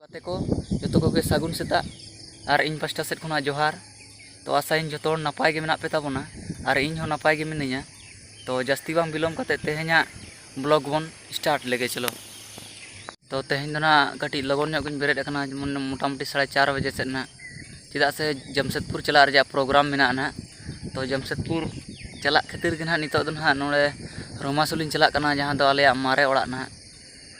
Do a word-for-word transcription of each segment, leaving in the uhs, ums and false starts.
ᱜᱟᱛᱮ ᱠᱚ, ᱡᱚᱛᱚ ᱠᱚᱜᱮ ᱥᱟᱹᱜᱩᱱ ᱥᱮᱛᱟᱜ᱾ ᱟᱨ ᱤᱧ ᱯᱟᱥᱴᱟ ᱥᱮᱫ ᱠᱷᱚᱱᱟᱜ ᱡᱚᱦᱟᱨ᱾ ᱛᱚ, ᱟᱥᱟᱭᱟᱹᱧ ᱡᱚᱛᱚ ᱦᱚᱲ ᱱᱟᱯᱟᱭ ᱜᱮ ᱢᱮᱱᱟᱜ ᱯᱮ ᱛᱟᱵᱚᱱᱟ, ᱟᱨ ᱤᱧ ᱦᱚᱸ ᱱᱟᱯᱟᱭ ᱜᱮ ᱢᱤᱱᱟᱹᱧᱟ᱾ ᱛᱚ, ᱡᱟᱹᱥᱛᱤ ᱵᱟᱝ ᱵᱤᱞᱚᱢ ᱠᱟᱛᱮ ᱛᱮᱦᱮᱧᱟᱜ ᱵᱞᱚᱜ ᱵᱚᱱ ᱥᱴᱟᱨᱴ ᱞᱮᱜᱮ, ᱪᱚᱞᱚ᱾ ᱛᱚ, ᱛᱮᱦᱮᱧ ᱫᱚ ᱱᱟᱦᱟᱜ ᱠᱟᱹᱴᱤᱡ ᱞᱚᱜᱚᱱ ᱧᱚᱜ ᱜᱤᱧ ᱵᱮᱨᱮᱫ ᱟᱠᱟᱱᱟ, ᱡᱮᱢᱚᱱ ᱢᱚᱴᱟᱢᱩᱴᱤ ᱥᱟᱲᱮ ᱪᱟᱨ ᱵᱟᱡᱮ ᱥᱮᱫ ᱱᱟᱦᱟᱜ, ᱪᱮᱫᱟᱜ ᱥᱮ ᱡᱟᱢᱥᱮᱫᱽᱯᱩᱨ ᱪᱟᱞᱟᱜ ᱨᱮᱭᱟᱜ ᱯᱨᱳᱜᱨᱟᱢ ᱢᱮᱱᱟᱜᱼᱟ ᱱᱟᱦᱟᱜ᱾ ᱛᱚ, ᱡᱟᱢᱥᱮᱫᱽᱯᱩᱨ ᱪᱟᱞᱟᱜ ᱠᱷᱟᱹᱛᱤᱨ ᱜᱮ ᱱᱟᱦᱟᱜ ᱱᱤᱛᱚᱜ ᱫᱚ ᱱᱟᱦᱟᱜ ᱱᱚᱰᱮ ᱨᱚᱢᱟᱥᱩᱞᱤᱧ ᱪᱟᱞᱟᱜ ᱠᱟᱱᱟ, ᱡᱟᱦᱟᱸ ᱫᱚ ᱟᱞᱮᱭᱟᱜ ᱢᱟᱨᱮ ᱚᱲᱟᱜ ᱱᱟᱦᱟᱜ᱾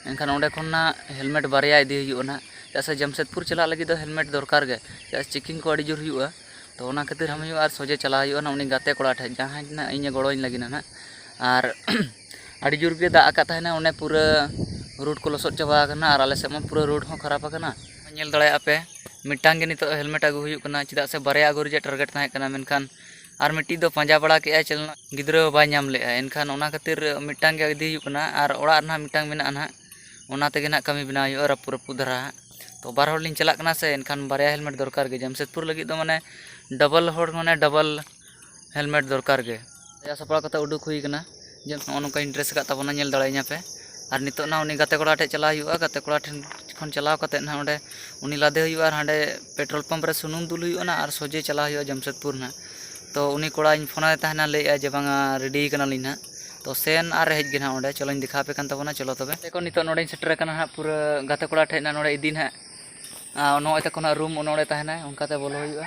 ᱮᱱᱠᱷᱟᱱ ᱚᱸᱰᱮ ᱠᱷᱚᱱ ᱱᱟᱦᱟᱜ ᱦᱮᱞᱢᱮᱴ ᱵᱟᱨᱭᱟ ᱤᱫᱤ ᱦᱩᱭᱩᱜᱼᱟ ᱱᱟᱦᱟᱜ, ᱪᱮᱫᱟᱜ ᱥᱮ ᱡᱟᱢᱥᱮᱫᱽᱯᱩᱨ ᱪᱟᱞᱟᱜ ᱞᱟᱹᱜᱤᱫ ᱫᱚ ᱦᱮᱞᱢᱮᱴ ᱫᱚᱨᱠᱟᱨ ᱜᱮ, ᱪᱮᱫᱟᱜ ᱥᱮ ᱪᱮᱠᱤᱝ ᱠᱚ ᱟᱹᱰᱤ ᱡᱳᱨ ᱦᱩᱭᱩᱜᱼᱟ᱾ ᱛᱚ, ᱚᱱᱟ ᱠᱷᱟᱹᱛᱤᱨ ᱦᱟᱢ ᱦᱩᱭᱩᱜᱼᱟ ᱟᱨ ᱥᱚᱡᱷᱮ ᱪᱟᱞᱟᱣ ᱦᱩᱭᱩᱜᱼᱟ ᱱᱟᱦᱟᱜ ᱩᱱᱤ ᱜᱟᱛᱮ ᱠᱚᱲᱟ ᱴᱷᱮᱱ, ᱡᱟᱦᱟᱸᱭ ᱱᱟᱦᱟᱜ ᱤᱧᱮ ᱜᱚᱲᱚᱧ ᱞᱟᱹᱜᱤᱫ ᱱᱟᱦᱟᱜ᱾ ᱟᱨ ᱟᱹᱰᱤ ᱡᱳᱨ ᱜᱮ ᱫᱟᱜ ᱟᱠᱟᱫ ᱛᱟᱦᱮᱱᱟ, ᱚᱱᱮ ᱯᱩᱨᱟᱹ ᱨᱳᱰ ᱠᱚ ᱞᱚᱥᱚᱫ ᱪᱟᱵᱟ ᱟᱠᱟᱱᱟ, ᱟᱨ ᱟᱞᱮ ᱥᱮᱫ ᱢᱟ ᱯᱩᱨᱟᱹ ᱨᱳᱰ ᱦᱚᱸ ᱠᱷᱟᱨᱟᱯ ᱟᱠᱟᱱᱟ᱾ ᱧᱮᱞ ᱫᱟᱲᱮᱭᱟᱜᱼᱟ ᱯᱮ, ᱢᱤᱫᱴᱟᱝ ᱜᱮ ᱱᱤᱛᱚᱜ ᱦᱮᱞᱢᱮᱴ ᱟᱹᱜᱩ ᱦᱩᱭᱩᱜ ᱠᱟᱱᱟ, ᱪᱮᱫᱟᱜ ᱥᱮ ᱵᱟᱨᱭᱟ ᱟᱹᱜᱩ ᱨᱮᱭᱟᱜ ᱴᱟᱨᱜᱮᱴ ᱛᱟᱦᱮᱸ ᱠᱟᱱᱟ, ᱢᱮᱱᱠᱷᱟᱱ ᱟᱨ ᱢᱤᱫᱴᱤᱡ ᱫᱚ ᱯᱟᱸᱡᱟ ᱵᱟᱲᱟ ᱠᱮᱜᱼᱟᱭ, ᱪᱮᱞᱮᱱ ᱜᱤᱫᱽᱨᱟᱹ ᱵᱟᱭ ᱧᱟᱢ ᱞᱮᱜᱼᱟ᱾ ᱮᱱᱠᱷᱟᱱ ᱚᱱᱟ ᱠᱷᱟᱹᱛᱤᱨ ᱢᱤᱫᱴᱟᱝ ᱜᱮ ᱤᱫᱤ ᱦᱩᱭᱩᱜ ᱠᱟᱱᱟ, ᱟᱨ ᱚᱲᱟᱜ ᱨᱮᱱᱟᱜ ᱢᱤᱫᱴᱟᱝ ᱢᱮᱱᱟᱜᱼᱟ ᱱᱟᱦᱟᱜ, ᱚᱱᱟ ᱛᱮᱜᱮ ᱱᱟᱦᱟᱜ ᱠᱟᱹᱢᱤ ᱵᱮᱱᱟᱣ ᱦᱩᱭᱩᱜᱼᱟ, ᱨᱟᱹᱯᱩᱫ ᱨᱟᱹᱯᱩᱫ ᱫᱷᱟᱨᱟ ᱦᱟᱸᱜ᱾ ᱛᱚ, ᱵᱟᱨ ᱦᱚᱲ ᱞᱤᱧ ᱪᱟᱞᱟᱜ ᱠᱟᱱᱟ ᱥᱮ, ᱮᱱᱠᱷᱟᱱ ᱵᱟᱨᱭᱟ ᱦᱮᱞᱢᱮᱴ ᱫᱚᱨᱠᱟᱨ ᱜᱮ᱾ ᱡᱟᱢᱥᱮᱫᱽᱯᱩᱨ ᱞᱟᱹᱜᱤᱫ ᱫᱚ ᱢᱟᱱᱮ ᱰᱚᱵᱚᱞ ᱦᱚᱲ, ᱢᱟᱱᱮ ᱰᱚᱵᱚᱞ ᱦᱮᱞᱢᱮᱴ ᱫᱚᱨᱠᱟᱨ ᱜᱮ᱾ ᱥᱟᱡᱟᱣ ᱥᱟᱯᱲᱟᱣ ᱠᱟᱛᱮ ᱩᱰᱩᱠ ᱦᱩᱭ ᱠᱟᱱᱟ, ᱡᱮ ᱱᱚᱜᱼᱚ ᱱᱚᱝᱠᱟᱧ ᱰᱨᱮᱥ ᱟᱠᱟᱫ ᱛᱟᱵᱚᱱᱟ, ᱧᱮᱞ ᱫᱟᱲᱮᱭᱟᱹᱧᱟ ᱯᱮ᱾ ᱟᱨ ᱱᱤᱛᱚᱜ ᱱᱟᱦᱟᱜ ᱩᱱᱤ ᱜᱟᱛᱮ ᱠᱚᱲᱟ ᱴᱷᱮᱱ ᱪᱟᱞᱟᱣ ᱦᱩᱭᱩᱜᱼᱟ, ᱜᱟᱛᱮ ᱠᱚᱲᱟ ᱴᱷᱮᱱ ᱠᱷᱚᱱ ᱪᱟᱞᱟᱣ ᱠᱟᱛᱮ ᱱᱟᱦᱟᱜ ᱚᱸᱰᱮ ᱩᱱᱤ ᱞᱟᱫᱮ ᱦᱩᱭᱩᱜᱼᱟ, ᱟᱨ ᱦᱟᱸᱰᱮ ᱯᱮᱴᱨᱳᱞ ᱯᱟᱢᱯ ᱨᱮ ᱥᱩᱱᱩᱢ ᱫᱩᱞ ᱦᱩᱭᱩᱜᱼᱟ ᱱᱟᱦᱟᱜ, ᱟᱨ ᱥᱚᱡᱷᱮ ᱪᱟᱞᱟᱣ ᱦᱩᱭᱩᱜᱼᱟ ᱡᱟᱢᱥᱮᱫᱽᱯᱩᱨ ᱱᱟᱦᱟᱜ᱾ ᱛᱚ, ᱩᱱᱤ ᱠᱚᱲᱟᱧ ᱯᱷᱳᱱ ᱟᱫᱮ ᱛᱟᱦᱮᱱᱟ, ᱞᱟᱹᱭᱮᱫᱼᱟ ᱡᱮ ᱵᱟᱝᱟ, ᱨᱮᱰᱤ ᱠᱟᱱᱟᱞᱤᱧ ᱱᱟᱦᱟᱜ᱾ ᱛᱚ, ᱥᱮᱱ ᱟᱨ ᱦᱮᱡ ᱜᱮ ᱱᱟᱦᱟᱜ ᱚᱸᱰᱮ, ᱪᱚᱞᱚᱧ ᱫᱮᱠᱷᱟᱣ ᱟᱯᱮ ᱠᱟᱱ ᱛᱟᱵᱚᱱᱟ, ᱪᱚᱞᱚ ᱛᱚᱵᱮ᱾ ᱫᱮᱠᱷᱚ, ᱱᱤᱛᱚᱜ ᱱᱚᱰᱮᱧ ᱥᱮᱴᱮᱨ ᱟᱠᱟᱱᱟ ᱱᱟᱦᱟᱜ, ᱯᱩᱨᱟᱹ ᱜᱟᱛᱮ ᱠᱚᱲᱟ ᱴᱷᱮᱡ ᱱᱟᱦᱟᱜ ᱱᱚᱰᱮ ᱤᱫᱤ ᱱᱟᱦᱟᱜ᱾ ᱟᱨ ᱱᱚᱜᱼᱚᱭ ᱛᱟᱠᱚ ᱱᱟᱦᱟᱜ ᱨᱩᱢ ᱱᱚᱰᱮ ᱛᱟᱦᱮᱱᱟᱭ, ᱚᱱᱠᱟᱛᱮ ᱵᱚᱞᱚ ᱦᱩᱭᱩᱜᱼᱟ᱾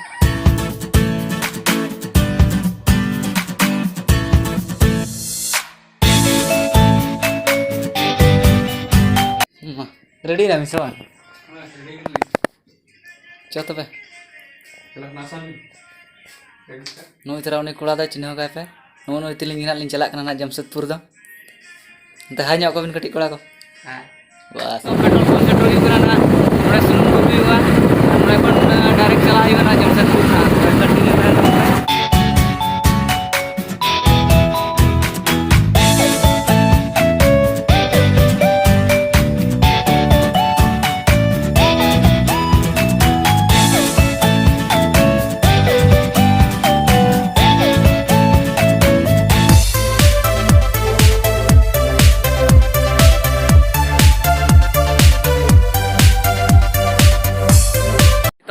ᱢᱟ, ᱨᱮᱰᱤ ᱮᱱᱟᱢ ᱥᱮ ᱵᱟᱝ? ᱪᱚ ᱛᱚᱵᱮ᱾ ᱱᱩᱭ ᱛᱚᱨᱟ ᱩᱱᱤ ᱠᱚᱲᱟ ᱫᱚ ᱪᱤᱱᱦᱟᱹᱣ ᱠᱟᱭ ᱯᱮ᱾ ᱱᱩᱜᱼᱩ ᱱᱩᱭ ᱛᱤᱞᱤᱧ ᱜᱮ ᱱᱟᱦᱟᱜ ᱞᱤᱧ ᱪᱟᱞᱟᱜ ᱠᱟᱱᱟ ᱱᱟᱦᱟᱜ ᱡᱟᱢᱥᱮᱫᱽᱯᱩᱨ ᱫᱚ᱾ ᱫᱮᱠᱷᱟᱣ ᱧᱚᱜ ᱠᱚᱵᱤᱱ ᱠᱟᱹᱴᱤᱡ ᱠᱚᱲᱟ ᱠᱚ᱾ ᱦᱮᱸ᱾ ᱵᱟᱥ᱾ ᱯᱮᱴᱨᱳᱞ ᱯᱟᱢᱯ ᱥᱮᱴᱮᱨ ᱦᱩᱭᱩᱜ ᱠᱟᱱᱟ ᱱᱟᱦᱟᱜ᱾ ᱱᱚᱰᱮ ᱥᱩᱱᱩᱢ ᱫᱩᱞ ᱦᱩᱭᱩᱜᱼᱟ᱾ ᱟᱨ ᱱᱚᱰᱮ ᱠᱷᱚᱱ, ᱟᱸ, direct ᱪᱟᱞᱟᱜ ᱦᱩᱭᱩᱜᱼᱟ ᱱᱟᱦᱟᱜ ᱡᱟᱢᱥᱮᱫᱽᱯᱩᱨ ᱱᱟᱦᱟᱜ᱾ ᱛᱚᱵᱮ continue ᱛᱟᱦᱮᱱ ᱛᱟᱵᱚᱱ ᱯᱮ᱾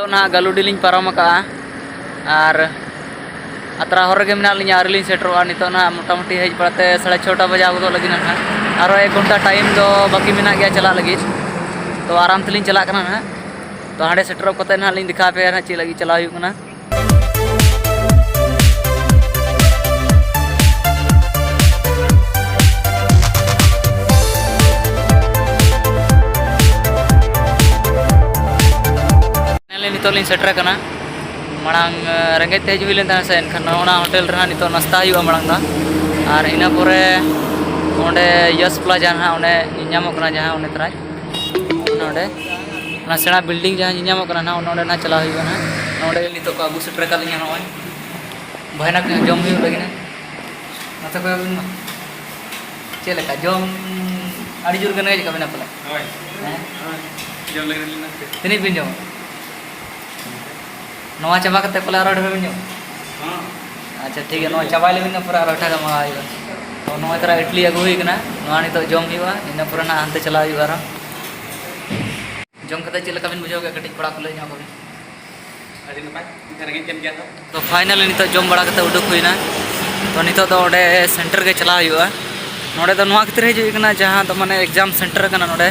ᱱᱟᱦᱟᱜ ᱜᱟᱹᱞᱩᱰᱤ ᱞᱤᱧ ᱯᱟᱨᱚᱢ ᱟᱠᱟᱜᱼᱟ ᱟᱨ ᱟᱛᱨᱟ ᱦᱚᱨ ᱨᱮᱜᱮ ᱢᱮᱱᱟᱜ ᱞᱤᱧᱟ, ᱟᱹᱣᱨᱤ ᱞᱤᱧ ᱥᱮᱴᱮᱨᱚᱜᱼᱟ᱾ ᱱᱤᱛᱚᱜ ᱱᱟᱦᱟᱜ ᱢᱚᱴᱟᱢᱩᱴᱤ ᱦᱮᱡ ᱵᱟᱲᱟᱛᱮ ᱥᱟᱲᱮ ᱪᱷᱚᱴᱟ ᱵᱟᱡᱟᱣ ᱜᱚᱫᱚᱜ ᱞᱟᱹᱜᱤᱫ ᱱᱟᱦᱟᱜ᱾ ᱟᱨᱚ ᱮᱠ ᱜᱷᱚᱱᱴᱟ ᱴᱟᱭᱤᱢ ᱫᱚ ᱵᱟᱹᱠᱤ ᱢᱮᱱᱟᱜ ᱜᱮᱭᱟ ᱪᱟᱞᱟᱜ ᱞᱟᱹᱜᱤᱫ᱾ ᱛᱚ ᱟᱨᱟᱢ ᱛᱮᱞᱤᱧ ᱪᱟᱞᱟᱜ ᱠᱟᱱᱟ ᱱᱟᱦᱟᱜ᱾ ᱛᱚ ᱦᱟᱸᱰᱮ ᱥᱮᱴᱮᱨᱚᱜ ᱠᱟᱛᱮ ᱱᱟᱦᱟᱜ ᱞᱤᱧ ᱫᱮᱠᱷᱟᱣ ᱟᱯᱮᱭᱟ ᱱᱟᱦᱟᱜ ᱪᱮᱫ ᱞᱟᱹᱜᱤᱫ ᱪᱟᱞᱟᱣ ᱦᱩᱭᱩᱜ ᱠᱟᱱᱟ᱾ ᱱᱤᱛᱚᱜ ᱞᱤᱧ ᱥᱮᱴᱮᱨ ᱟᱠᱟᱱᱟ᱾ ᱢᱟᱲᱟᱝ, ᱮ, ᱨᱮᱸᱜᱮᱡ ᱛᱮ ᱦᱤᱡᱩᱜ ᱦᱩᱭ ᱞᱮᱱ ᱛᱟᱦᱮᱸᱫ ᱥᱮ, ᱮᱱᱠᱷᱟᱱ ᱱᱚᱜᱼᱚ ᱱᱟ ᱦᱳᱴᱮᱞ ᱨᱮ ᱦᱟᱸᱜ ᱱᱤᱛᱚᱜ ᱱᱟᱥᱛᱟ ᱦᱩᱭᱩᱜᱼᱟ ᱢᱟᱲᱟᱝ ᱫᱚ᱾ ᱟᱨ ᱤᱱᱟᱹ ᱯᱚᱨᱮ ᱚᱸᱰᱮ ᱭᱚᱥ ᱯᱞᱟᱡᱟ ᱱᱟᱦᱟᱜ ᱚᱸᱰᱮ ᱧᱮᱧᱟᱢᱚᱜ ᱠᱟᱱᱟ, ᱡᱟᱦᱟᱸ ᱚᱸᱰᱮ ᱛᱟᱨᱟᱭ ᱱᱚᱸᱰᱮ ᱚᱱᱟ ᱥᱮᱬᱟ ᱵᱤᱞᱰᱤᱝ ᱡᱟᱦᱟᱸ ᱧᱮᱧᱟᱢᱚᱜ ᱠᱟᱱᱟ ᱱᱟᱦᱟᱜ, ᱚᱱᱮ ᱚᱸᱰᱮ ᱱᱟᱦᱟᱜ ᱪᱟᱞᱟᱣ ᱦᱩᱭᱩᱜᱼᱟ ᱱᱟᱦᱟᱜ᱾ ᱱᱚᱸᱰᱮ ᱱᱤᱛᱚᱜ ᱠᱚ ᱟᱹᱜᱩ ᱥᱮᱴᱮᱨ ᱟᱠᱟᱫ ᱞᱤᱧᱟ ᱱᱚᱜᱼᱚᱭ᱾ ᱵᱷᱟᱭᱱᱟ ᱠᱚ ᱡᱚᱢ ᱦᱩᱭᱩᱜ ᱞᱟᱹᱜᱤᱫ ᱱᱟᱦᱟᱜ᱾ ᱱᱚᱛᱮ ᱠᱷᱚᱱ ᱟᱹᱜᱩᱭ ᱢᱮ᱾ ᱪᱮᱫ ᱞᱮᱠᱟ ᱡᱚᱢ? ᱟᱹᱰᱤ ᱡᱳᱨ ᱜᱮ ᱨᱮᱸᱜᱮᱡ ᱟᱠᱟᱫ ᱵᱮᱱᱟ ᱯᱟᱞᱮ? ᱦᱳᱭ᱾ ᱦᱮᱸ? ᱦᱳᱭ᱾ ᱡᱚᱢ ᱞᱟᱹᱜᱤᱫ ᱞᱤᱧ ᱱᱟᱥᱛᱮ᱾ ᱛᱤᱱᱟᱹᱜ ᱵᱤᱱ ᱡᱚᱢᱟ? ᱱᱚᱣᱟ ᱪᱟᱵᱟ ᱠᱟᱛᱮ ᱯᱟᱞᱮ ᱟᱨᱚ ᱰᱷᱮᱨ ᱵᱤᱱ ᱡᱚᱢᱟ? ᱦᱚᱸ᱾ ᱟᱪᱪᱷᱟ, ᱴᱷᱤᱠ ᱜᱮᱭᱟ, ᱱᱚᱣᱟ ᱪᱟᱵᱟᱭ ᱞᱮᱵᱤᱱ ᱱᱟ, ᱯᱩᱨᱟᱹ ᱟᱨᱚ ᱮᱴᱟᱜᱟᱜ ᱢᱟᱜᱟᱣ ᱦᱩᱭᱩᱜᱼᱟ᱾ ᱛᱚ, ᱱᱚᱜᱼᱚᱭ ᱛᱟᱨᱟ ᱤᱰᱞᱤ ᱟᱹᱜᱩ ᱦᱩᱭ ᱠᱟᱱᱟ, ᱱᱚᱣᱟ ᱱᱤᱛᱚᱜ ᱡᱚᱢ ᱦᱩᱭᱩᱜᱼᱟ, ᱤᱱᱟᱹ ᱯᱚᱨᱮ ᱱᱟᱜ ᱦᱟᱱᱛᱮ ᱪᱟᱞᱟᱣ ᱦᱩᱭᱩᱜᱼᱟ ᱟᱨᱚ᱾ ᱡᱚᱢ ᱠᱟᱛᱮ ᱪᱮᱫ ᱞᱮᱠᱟ ᱵᱤᱱ ᱵᱩᱡᱷᱟᱹᱣ ᱠᱮᱫᱟ? ᱠᱟᱹᱴᱤᱡ ᱠᱚᱲᱟ ᱠᱚ ᱞᱟᱹᱭ ᱧᱚᱜ ᱟᱠᱚ ᱵᱤᱱ᱾ ᱟᱹᱰᱤ ᱱᱟᱯᱟᱭ, ᱨᱮᱸᱜᱮᱡ ᱠᱟᱱ ᱜᱮᱭᱟ ᱛᱚ᱾ ᱛᱚ, finally ᱱᱤᱛᱚᱜ ᱡᱚᱢ ᱵᱟᱲᱟ ᱠᱟᱛᱮ ᱩᱰᱩᱠ ᱦᱩᱭᱱᱟ᱾ ᱛᱚ, ᱱᱤᱛᱚᱜ ᱫᱚ ᱚᱸᱰᱮ center ᱜᱮ ᱪᱟᱞᱟᱣ ᱦᱩᱭᱩᱜᱼᱟ᱾ ᱱᱚᱸᱰᱮ ᱫᱚ ᱱᱚᱣᱟ ᱠᱷᱟᱹᱛᱤᱨ ᱦᱤᱡᱩᱜ ᱦᱩᱭᱩᱜ ᱠᱟᱱᱟ, ᱡᱟᱦᱟᱸ ᱫᱚ ᱢᱟᱱᱮ exam center ᱠᱟᱱᱟ ᱱᱚᱸᱰᱮ᱾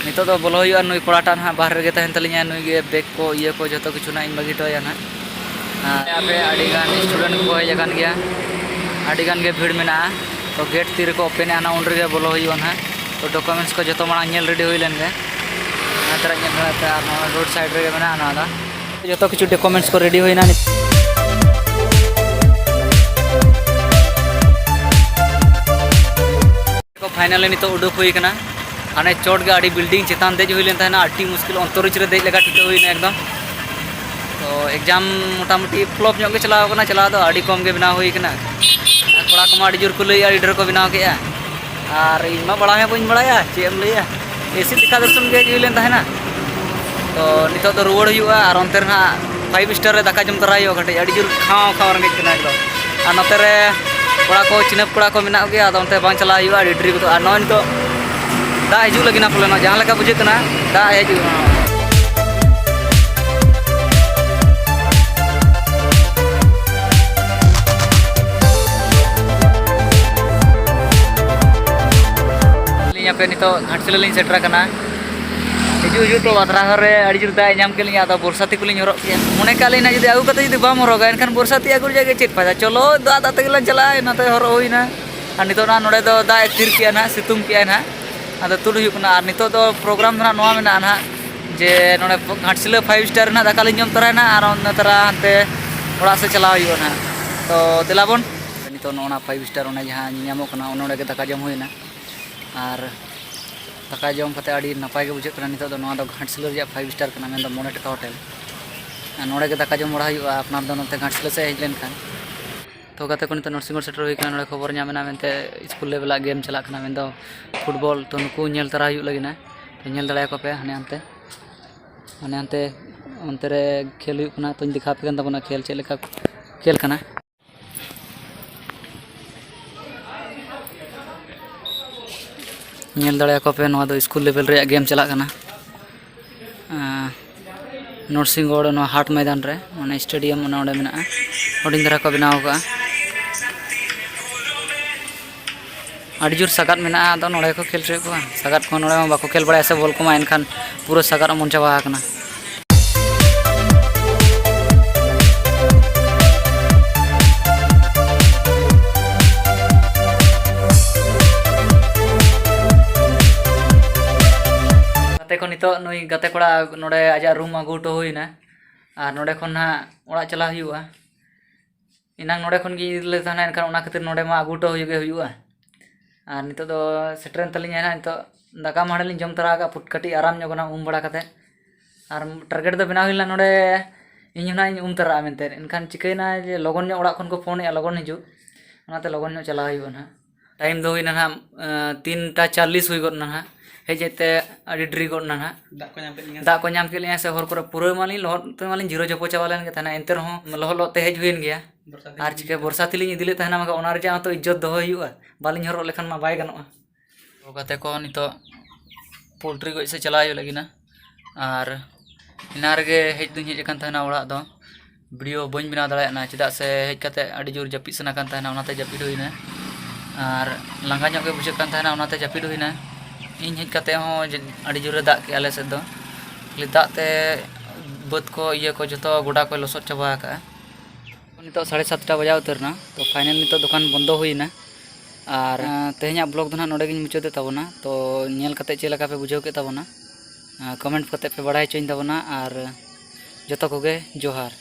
ᱱᱤᱛᱚᱜ ᱫᱚ ᱵᱚᱞᱚ ᱦᱩᱭᱩᱜᱼᱟ, ᱱᱩᱭ ᱠᱚᱲᱟᱴᱟᱜ ᱱᱟᱦᱟᱜ ᱵᱟᱦᱨᱮ ᱨᱮᱜᱮ ᱛᱟᱦᱮᱱ ᱛᱟᱹᱞᱤᱧᱟ, ᱱᱩᱭ ᱜᱮ bag ᱠᱚ ᱤᱭᱟᱹ ᱠᱚ ᱡᱚᱛᱚ ᱠᱤᱪᱷᱩ ᱱᱟᱦᱟᱜ ᱤᱧ ᱵᱟᱹᱜᱤ ᱦᱚᱴᱚ ᱟᱭᱟ ᱱᱟᱦᱟᱜ᱾ ᱟᱨ ᱟᱯᱮ ᱟᱹᱰᱤ ᱜᱟᱱ student ᱠᱚ ᱦᱮᱡ ᱟᱠᱟᱱ ᱜᱮᱭᱟ, ᱟᱹᱰᱤ ᱜᱟᱱ ᱜᱮ ᱵᱷᱤᱲ ᱢᱮᱱᱟᱜᱼᱟ᱾ ᱛᱚ, gate ᱛᱤ ᱨᱮᱠᱚ open ᱮᱜᱼᱟ ᱱᱟᱦᱟᱜ, ᱩᱱ ᱨᱮᱜᱮ ᱵᱚᱞᱚ ᱦᱩᱭᱩᱜᱼᱟ ᱱᱟᱦᱟᱜ᱾ ᱛᱚ, documents ᱠᱚ ᱡᱚᱛᱚ ᱢᱟᱲᱟᱝ ᱧᱮᱞ ready ᱦᱩᱭ ᱞᱮᱱ ᱜᱮ᱾ ᱚᱱᱟ ᱛᱚᱨᱟ ᱧᱮᱞ ᱵᱟᱲᱟ ᱯᱮ, ᱟᱨ ᱱᱚᱣᱟ road side ᱨᱮᱜᱮ ᱢᱮᱱᱟᱜᱼᱟ ᱱᱚᱣᱟ ᱫᱚ᱾ ᱡᱚᱛᱚ ᱠᱤᱪᱷᱩ documents ᱠᱚ ready ᱦᱩᱭᱱᱟ᱾ ᱯᱷᱟᱭᱱᱟᱞᱤ ᱱᱤᱛᱚᱜ ᱩᱰᱩᱠ ᱦᱩᱭ ᱠᱟᱱᱟ᱾ ᱦᱟᱱᱮ ᱪᱚᱴ ᱜᱮ ᱟᱹᱰᱤ building ᱪᱮᱛᱟᱱ ᱫᱮᱡ ᱦᱩᱭ ᱞᱮᱱ ᱛᱟᱦᱮᱱᱟ, ᱟᱹᱰᱤ ᱢᱩᱥᱠᱤᱞ ᱚᱱᱛᱚᱨᱤᱡ ᱨᱮ ᱫᱮᱡ ᱞᱮᱠᱟ ᱴᱷᱤᱠᱟᱹ ᱦᱩᱭᱱᱟ ᱮᱠᱫᱚᱢ᱾ ᱛᱚ exam ᱢᱚᱴᱟᱢᱩᱴᱤ flop ᱧᱚᱜ ᱜᱮ ᱪᱟᱞᱟᱣ ᱠᱟᱱᱟ, ᱪᱟᱞᱟᱣ ᱫᱚ ᱟᱹᱰᱤ ᱠᱚᱢ ᱜᱮ ᱵᱮᱱᱟᱣ ᱦᱩᱭ ᱠᱟᱱᱟ᱾ ᱟᱨ ᱠᱚᱲᱟ ᱠᱚᱢᱟ ᱟᱹᱰᱤ ᱡᱳᱨ ᱠᱚ ᱞᱟᱹᱭᱮᱜᱼᱟ, ᱟᱹᱰᱤ ᱰᱷᱮᱨ ᱠᱚ ᱵᱮᱱᱟᱣ ᱠᱮᱜᱼᱟ᱾ ᱟᱨ ᱤᱧ ᱢᱟ ᱵᱟᱲᱟᱭ ᱦᱚᱸ ᱵᱟᱹᱧ ᱵᱟᱲᱟᱭᱟ, ᱪᱮᱫ ᱮᱢ ᱞᱟᱹᱭᱟ, ᱮᱥᱤ ᱫᱮᱠᱷᱟ ᱫᱚᱨᱥᱚᱱ ᱜᱮ ᱦᱮᱡ ᱦᱩᱭ ᱞᱮᱱ ᱛᱟᱦᱮᱱᱟ᱾ ᱛᱚ ᱱᱤᱛᱚᱜ ᱫᱚ ᱨᱩᱣᱟᱹᱲ ᱦᱩᱭᱩᱜᱼᱟ ᱟᱨ ᱚᱱᱛᱮ ᱨᱮ ᱱᱟᱦᱟᱜ five star ᱨᱮ ᱫᱟᱠᱟ ᱡᱚᱢ ᱛᱚᱨᱟ ᱦᱩᱭᱩᱜᱼᱟ, ᱠᱟᱹᱴᱤᱡ ᱟᱹᱰᱤ ᱡᱳᱨ ᱠᱷᱟᱣ ᱠᱷᱟᱣ ᱨᱮᱸᱜᱮᱡ ᱠᱟᱱᱟ ᱮᱠᱫᱚᱢ᱾ ᱟᱨ ᱱᱚᱛᱮ ᱨᱮ ᱠᱚᱲᱟ ᱠᱚ, ᱪᱤᱱᱦᱟᱹᱯ ᱠᱚᱲᱟ ᱠᱚ ᱢᱮᱱᱟᱜ ᱜᱮᱭᱟ, ᱟᱫᱚ ᱚᱱᱛᱮ ᱵᱟᱝ ᱪᱟᱞᱟᱣ ᱦᱩᱭᱩᱜᱼᱟ, ᱟᱹᱰᱤ ᱰᱮᱨᱤ ᱜᱚᱫᱚᱜᱼᱟ᱾ ᱟᱨ ᱱᱚᱜᱼᱚᱭ ᱱᱤᱛᱚᱜ ᱫᱟᱜ ᱦᱤᱡᱩᱜ ᱞᱟᱹᱜᱤᱫ ᱱᱟ ᱯᱟᱞᱮ, ᱱᱚᱣᱟ ᱡᱟᱦᱟᱸ ᱞᱮᱠᱟ ᱵᱩᱡᱷᱟᱹᱜ ᱠᱟᱱᱟ ᱫᱟᱜ ᱦᱤᱡᱩᱜᱼᱟ᱾ ᱱᱤᱛᱚᱜ ᱜᱷᱟᱴᱥᱤᱞᱟᱹ ᱞᱤᱧ ᱥᱮᱴᱮᱨ ᱟᱠᱟᱱᱟ᱾ ᱦᱤᱡᱩᱜ ᱦᱤᱡᱩᱜ ᱛᱚ ᱵᱟᱛᱨᱟ ᱦᱚᱨ ᱨᱮ ᱟᱹᱰᱤ ᱡᱳᱨ ᱫᱟᱜ ᱮ ᱧᱟᱢ ᱠᱮᱫ ᱞᱤᱧᱟ, ᱟᱫᱚ ᱵᱚᱨᱥᱟᱛᱤ ᱠᱚᱞᱤᱧ ᱦᱚᱨᱚᱜ ᱠᱮᱜᱼᱟ᱾ ᱢᱚᱱᱮ ᱠᱟᱜ ᱞᱤᱧ ᱱᱟ ᱡᱩᱫᱤ ᱟᱹᱜᱩ ᱠᱟᱛᱮ ᱡᱩᱫᱤ ᱵᱟᱢ ᱦᱚᱨᱚᱜᱟ, ᱮᱱᱠᱷᱟᱱ ᱵᱚᱨᱥᱟᱛᱤ ᱟᱹᱜᱩ ᱨᱮᱭᱟᱜ ᱜᱮ ᱪᱮᱫ ᱯᱷᱟᱭᱫᱟ? ᱪᱚᱞᱚ, ᱫᱟᱜ ᱫᱟᱜ ᱛᱮᱜᱮ ᱞᱟᱝ ᱪᱟᱞᱟᱜᱼᱟ, ᱚᱱᱟᱛᱮ ᱦᱚᱨᱚᱜ ᱦᱩᱭᱱᱟ᱾ ᱟᱨ ᱱᱤᱛᱚᱜ ᱱᱟᱜ ᱱᱚᱰᱮ ᱫᱚ ᱫᱟᱜ ᱮ ᱛᱷᱤᱨ ᱠᱮᱜᱼᱟ ᱱᱟᱜ, ᱥᱤᱛᱩᱝ ᱠᱮᱜᱼᱟᱭ ᱱᱟᱜ, ᱟᱫᱚ ᱛᱩᱫ ᱦᱩᱭᱩᱜ ᱠᱟᱱᱟ᱾ ᱟᱨ ᱱᱤᱛᱚᱜ ᱫᱚ ᱯᱨᱳᱜᱨᱟᱢ ᱫᱚ ᱱᱟᱜ ᱱᱚᱣᱟ ᱢᱮᱱᱟᱜᱼᱟ ᱱᱟᱜ, ᱡᱮ ᱱᱚᱰᱮ ᱜᱷᱟᱴᱥᱤᱞᱟᱹ ᱯᱷᱟᱭᱤᱵᱷ ᱥᱴᱟᱨ ᱨᱮᱱᱟᱜ ᱫᱟᱠᱟ ᱞᱤᱧ ᱡᱚᱢ ᱛᱚᱨᱟᱭᱟ ᱱᱟᱜ, ᱟᱨ ᱚᱱᱟ ᱛᱟᱨᱟ ᱦᱟᱱᱛᱮ ᱚᱲᱟᱜ ᱥᱮᱫ ᱪᱟᱞᱟᱣ ᱦᱩᱭᱩᱜᱼᱟ ᱱᱟᱜ᱾ ᱛᱚ ᱫᱮᱞᱟ ᱵᱚᱱ, ᱱᱤᱛᱚᱜ ᱱᱚᱜᱼᱚ ᱱᱟ ᱯᱷᱟᱭᱤᱵᱷ ᱥᱴᱟᱨ ᱚᱱᱟ ᱡᱟᱦᱟᱸ ᱧᱮᱧᱟᱢᱚᱜ ᱠᱟᱱᱟ, ᱚᱱᱮ ᱚᱸᱰᱮ ᱜᱮ ᱫᱟᱠᱟ ᱡᱚᱢ ᱦᱩᱭᱱᱟ᱾ ᱟᱨ ᱫᱟᱠᱟ ᱡᱚᱢ ᱠᱟᱛᱮ ᱟᱹᱰᱤ ᱱᱟᱯᱟᱭ ᱜᱮ ᱵᱩᱡᱷᱟᱹᱜ ᱠᱟᱱᱟ᱾ ᱱᱤᱛᱚᱜ ᱫᱚ ᱱᱚᱣᱟ ᱫᱚ ᱜᱷᱟᱴᱥᱤᱞᱟᱹ ᱨᱮᱭᱟᱜ ᱯᱷᱟᱭᱤᱵᱷ ᱥᱴᱟᱨ ᱠᱟᱱᱟ, ᱢᱮᱱᱫᱚ ᱢᱚᱬᱮ ᱴᱟᱠᱟ ᱦᱳᱴᱮᱞ᱾ ᱟᱨ ᱱᱚᱰᱮ ᱜᱮ ᱫᱟᱠᱟ ᱡᱚᱢ ᱵᱟᱲᱟ ᱦᱩᱭᱩᱜᱼᱟ, ᱟᱯᱱᱟᱨ ᱫᱚ ᱱᱚᱛᱮ ᱜᱷᱟᱴᱥᱤᱞᱟᱹ ᱥᱮᱫ ᱦᱮᱡ ᱞᱮᱱᱠᱷᱟᱱ᱾ ᱛᱚ ᱜᱟᱛᱮ ᱠᱚ, ᱱᱤᱛᱚᱜ ᱱᱚᱨᱥᱤᱝᱜᱚᱲ ᱥᱮᱴᱮᱨ ᱦᱩᱭ ᱠᱟᱱᱟ᱾ ᱱᱚᱰᱮ ᱠᱷᱚᱵᱚᱨ ᱧᱟᱢ ᱮᱱᱟ ᱢᱮᱱᱛᱮ ᱥᱠᱩᱞ ᱞᱮᱵᱮᱞᱟᱜ ᱜᱮᱢ ᱪᱟᱞᱟᱜ ᱠᱟᱱᱟ, ᱢᱮᱱᱫᱚ ᱯᱷᱩᱴᱵᱚᱞ᱾ ᱛᱚ ᱱᱩᱠᱩ ᱧᱮᱞ ᱛᱟᱨᱟ ᱦᱩᱭᱩᱜ ᱞᱟᱹᱜᱤᱫ ᱱᱟ, ᱛᱚ ᱧᱮᱞ ᱫᱟᱲᱮᱭᱟᱠᱚ ᱯᱮ ᱦᱟᱱᱮ ᱦᱟᱱᱛᱮ, ᱦᱟᱱᱮ ᱦᱟᱱᱛᱮ ᱚᱱᱛᱮ ᱨᱮ ᱠᱷᱮᱞ ᱦᱩᱭᱩᱜ ᱠᱟᱱᱟ᱾ ᱛᱚᱧ ᱫᱮᱠᱷᱟᱣ ᱟᱯᱮ ᱠᱟᱱ ᱛᱟᱵᱚᱱᱟ ᱠᱷᱮᱞ ᱪᱮᱫ ᱞᱮᱠᱟ ᱠᱷᱮᱞ ᱠᱟᱱᱟ᱾ ᱧᱮᱞ ᱫᱟᱲᱮᱭᱟᱠᱚ ᱯᱮ, ᱱᱚᱣᱟ ᱫᱚ ᱥᱠᱩᱞ ᱞᱮᱵᱮᱞ ᱨᱮᱭᱟᱜ ᱜᱮᱢ ᱪᱟᱞᱟᱜ ᱠᱟᱱᱟ᱾ ᱟᱸ, ᱱᱚᱨᱥᱤᱝᱜᱚᱲ ᱱᱚᱣᱟ ᱦᱟᱴ ᱢᱚᱭᱫᱟᱱ ᱨᱮ, ᱢᱟᱱᱮ ᱥᱴᱮᱰᱤᱭᱟᱢ ᱚᱱᱮ ᱚᱸᱰᱮ ᱢᱮᱱᱟᱜᱼᱟ, ᱦᱩᱰᱤᱧ ᱫᱷᱟᱨᱟ ᱠᱚ ᱵᱮᱱᱟᱣ ᱟᱠᱟᱫᱼᱟ᱾ ᱟᱹᱰᱤ ᱡᱳᱨ ᱥᱟᱜᱟᱫ ᱢᱮᱱᱟᱜᱼᱟ, ᱟᱫᱚ ᱱᱚᱰᱮ ᱠᱚ ᱠᱷᱮᱞ ᱦᱚᱪᱚᱭᱮᱫ ᱠᱚᱣᱟ᱾ ᱥᱟᱜᱟᱫ ᱠᱚᱦᱚᱸ ᱱᱚᱰᱮ ᱢᱟ ᱵᱟᱠᱚ ᱠᱷᱮᱞ ᱵᱟᱲᱟᱭᱟ ᱥᱮ ᱵᱚᱞ ᱠᱚᱢᱟ, ᱮᱱᱠᱷᱟᱱ ᱯᱩᱨᱟᱹ ᱥᱟᱜᱟᱫ ᱚᱢᱚᱱ ᱪᱟᱵᱟ ᱟᱠᱟᱱᱟ᱾ ᱜᱟᱛᱮ ᱠᱚ, ᱱᱤᱛᱚᱜ ᱱᱩᱭ ᱜᱟᱛᱮ ᱠᱚᱲᱟ ᱱᱚᱰᱮ ᱟᱡᱟᱜ ᱨᱩᱢ ᱟᱹᱜᱩ ᱦᱚᱴᱚ ᱦᱩᱭᱱᱟ, ᱟᱨ ᱱᱚᱰᱮ ᱠᱷᱚᱱ ᱱᱟᱦᱟᱜ ᱚᱲᱟᱜ ᱪᱟᱞᱟᱣ ᱦᱩᱭᱩᱜᱼᱟ᱾ ᱮᱱᱟᱝ ᱱᱚᱰᱮ ᱠᱷᱚᱱ ᱜᱮ ᱤᱫᱤ ᱞᱮᱫ ᱛᱟᱦᱮᱱᱟ, ᱮᱱᱠᱷᱟᱱ ᱚᱱᱟ ᱠᱷᱟᱹᱛᱤᱨ ᱱᱚᱰᱮ ᱢᱟ ᱟᱹᱜᱩ ᱦᱚᱴᱚ ᱦᱩᱭᱩᱜ ᱜᱮ ᱦᱩᱭᱩᱜᱼᱟ᱾ ᱟᱨ ᱱᱤᱛᱚᱜ ᱫᱚ ᱥᱮᱴᱮᱨᱮᱱ ᱛᱟᱹᱞᱤᱧᱟ ᱱᱟᱦᱟᱜ, ᱱᱤᱛᱚᱜ ᱫᱟᱠᱟ ᱢᱟ ᱦᱟᱸᱰᱮ ᱞᱤᱧ ᱡᱚᱢ ᱛᱚᱨᱟ ᱟᱠᱟᱫ, ᱯᱩᱴ-, ᱠᱟᱹᱴᱤᱡ ᱟᱨᱟᱢ ᱧᱚᱜ ᱠᱟᱱᱟ ᱩᱢ ᱵᱟᱲᱟ ᱠᱟᱛᱮ᱾ ᱟᱨ ᱴᱟᱨᱜᱮᱴ ᱫᱚ ᱵᱮᱱᱟᱣ ᱦᱩᱭ ᱞᱮᱱᱟ ᱱᱚᱰᱮ ᱤᱧ ᱦᱚᱸ ᱱᱟᱦᱟᱜ ᱤᱧ ᱩᱢ ᱛᱚᱨᱟᱜᱼᱟ ᱢᱮᱱᱛᱮ, ᱮᱱᱠᱷᱟᱱ ᱪᱤᱠᱟᱹᱭᱮᱱᱟ ᱡᱮ ᱞᱚᱜᱚᱱ ᱧᱚᱜ ᱚᱲᱟᱜ ᱠᱷᱚᱱ ᱠᱚ ᱯᱷᱳᱱᱮᱫᱼᱟ, ᱞᱚᱜᱚᱱ ᱦᱤᱡᱩᱜ, ᱚᱱᱟᱛᱮ ᱞᱚᱜᱚᱱ ᱧᱚᱜ ᱪᱟᱞᱟᱣ ᱦᱩᱭᱩᱜᱼᱟ ᱱᱟᱦᱟᱜ᱾ ᱴᱟᱭᱤᱢ ᱫᱚ ᱦᱩᱭᱱᱟ ᱱᱟᱦᱟᱜ, ᱮᱸ, ᱛᱤᱱᱴᱟ ᱪᱟᱞᱞᱤᱥ ᱦᱩᱭ ᱜᱚᱫ ᱱᱟ ᱱᱟᱦᱟᱜ, ᱦᱮᱡ ᱦᱮᱡ ᱛᱮ ᱟᱹᱰᱤ ᱰᱮᱨᱤ ᱜᱚᱫ ᱱᱟ ᱱᱟᱦᱟᱜ᱾ ᱫᱟᱜ ᱠᱚ ᱧᱟᱢ ᱠᱮᱫ ᱞᱤᱧᱟ᱾ ᱫᱟᱜ ᱠᱚ ᱧᱟᱢ ᱠᱮᱫ ᱞᱤᱧᱟ ᱥᱮ, ᱦᱚᱨ ᱠᱚᱨᱮ ᱯᱩᱨᱟᱹ ᱢᱟᱞᱤᱧ ᱞᱚᱦᱚᱫ ᱛᱮ ᱢᱟᱞᱤᱧ ᱡᱤᱨᱟᱹ ᱡᱚᱯᱚ ᱪᱟᱵᱟ ᱞᱮᱱ ᱜᱮ ᱛᱟᱦᱮᱱᱟ, ᱮᱱᱛᱮ ᱨᱮᱦᱚᱸ ᱞᱚᱦᱚᱫ ᱞᱚᱦᱚᱫ ᱛᱮ ᱦᱮᱡ ᱦᱩᱭᱮᱱ ᱜᱮᱭᱟ᱾ ᱵᱚᱨᱥᱟ ᱫᱤᱱ ᱟᱨ ᱪᱤᱠᱟᱹ ᱵᱚᱨᱥᱟ ᱛᱮᱞᱤᱧ ᱤᱫᱤ ᱞᱮᱫ ᱛᱟᱦᱮᱱᱟ, ᱢᱮᱱᱠᱷᱟᱱ ᱚᱱᱟ ᱨᱮᱭᱟᱜ ᱦᱚᱸᱛᱚ ᱤᱡᱽᱡᱚᱛ ᱫᱚᱦᱚᱭ ᱦᱩᱭᱩᱜᱼᱟ, ᱵᱟᱹᱞᱤᱧ ᱦᱚᱨᱚᱜ ᱞᱮᱠᱷᱟᱱ ᱢᱟ ᱵᱟᱭ ᱜᱟᱱᱚᱜᱼᱟ᱾ ᱛᱚ ᱜᱟᱛᱮ ᱠᱚ, ᱱᱤᱛᱚᱜ ᱯᱳᱞᱴᱨᱤ ᱜᱚᱡ ᱥᱮᱫ ᱪᱟᱞᱟᱣ ᱦᱩᱭᱩᱜ ᱞᱟᱹᱜᱤᱫ ᱱᱟ, ᱟᱨ ᱮᱱᱟᱝ ᱨᱮᱜᱮ ᱦᱮᱡ ᱫᱩᱧ ᱦᱮᱡ ᱟᱠᱟᱱ ᱛᱟᱦᱮᱱᱟ ᱚᱲᱟᱜ ᱫᱚ, ᱵᱷᱤᱰᱤᱭᱳ ᱵᱟᱹᱧ ᱵᱮᱱᱟᱣ ᱫᱟᱲᱮᱭᱟᱜ ᱠᱟᱱᱟ, ᱪᱮᱫᱟᱜ ᱥᱮ ᱦᱮᱡ ᱠᱟᱛᱮ ᱟᱹᱰᱤ ᱡᱳᱨ ᱡᱟᱹᱯᱤᱫ ᱥᱟᱱᱟ ᱠᱟᱱ ᱛᱟᱦᱮᱱᱟ, ᱚᱱᱟᱛᱮ ᱡᱟᱹᱯᱤᱫ ᱦᱩᱭᱱᱟ᱾ ᱟᱨ ᱞᱟᱸᱜᱟ ᱧᱚᱜ ᱜᱮ ᱵᱩᱡᱷᱟᱹᱜ ᱠᱟᱱ ᱛᱟᱦᱮᱱᱟ, ᱚᱱᱟᱛᱮ ᱡᱟᱹᱯᱤᱫ ᱦᱩᱭᱱᱟ᱾ ᱤᱧ ᱦᱮᱡ ᱠᱟᱛᱮ ᱦᱚᱸ ᱡᱮ-, ᱟᱹᱰᱤ ᱡᱳᱨᱮ ᱫᱟᱜ ᱠᱮᱜᱼᱟ ᱟᱞᱮ ᱥᱮᱫ ᱫᱚ᱾ ᱠᱷᱟᱹᱞᱤ ᱫᱟᱜ ᱛᱮ ᱵᱟᱹᱫᱽ ᱠᱚ, ᱤᱭᱟᱹ ᱠᱚ, ᱡᱚᱛᱚ ᱜᱚᱰᱟ ᱠᱚᱭ ᱞᱚᱥᱚᱫ ᱪᱟᱵᱟ ᱟᱠᱟᱜᱼᱟ᱾ ᱱᱤᱛᱚᱜ ᱥᱟᱲᱮ ᱥᱟᱛᱴᱟ ᱵᱟᱡᱟᱣ ᱩᱛᱟᱹᱨ ᱮᱱᱟ, ᱛᱚ finally ᱱᱤᱛᱚᱜ ᱫᱚᱠᱟᱱ ᱵᱚᱱᱫᱚ ᱦᱩᱭᱱᱟ᱾ ᱟᱨ, ᱟᱸ, ᱛᱮᱦᱮᱧᱟᱜ vlog ᱫᱚ ᱱᱟᱦᱟᱜ ᱱᱚᱰᱮ ᱜᱤᱧ ᱢᱩᱪᱟᱹᱫᱮᱫ ᱛᱟᱵᱚᱱᱟ᱾ ᱛᱚ ᱧᱮᱞ ᱠᱟᱛᱮ ᱪᱮᱫ ᱞᱮᱠᱟ ᱯᱮ ᱵᱩᱡᱷᱟᱹᱣ ᱠᱮᱫ ᱛᱟᱵᱚᱱᱟ, ᱟᱸ, comment ᱠᱟᱛᱮ ᱯᱮ ᱵᱟᱲᱟᱭ ᱦᱚᱪᱚᱧ ᱛᱟᱵᱚᱱᱟ᱾ ᱟᱨ ᱡᱚᱛᱚ ᱠᱚᱜᱮ ᱡᱚᱦᱟᱨ᱾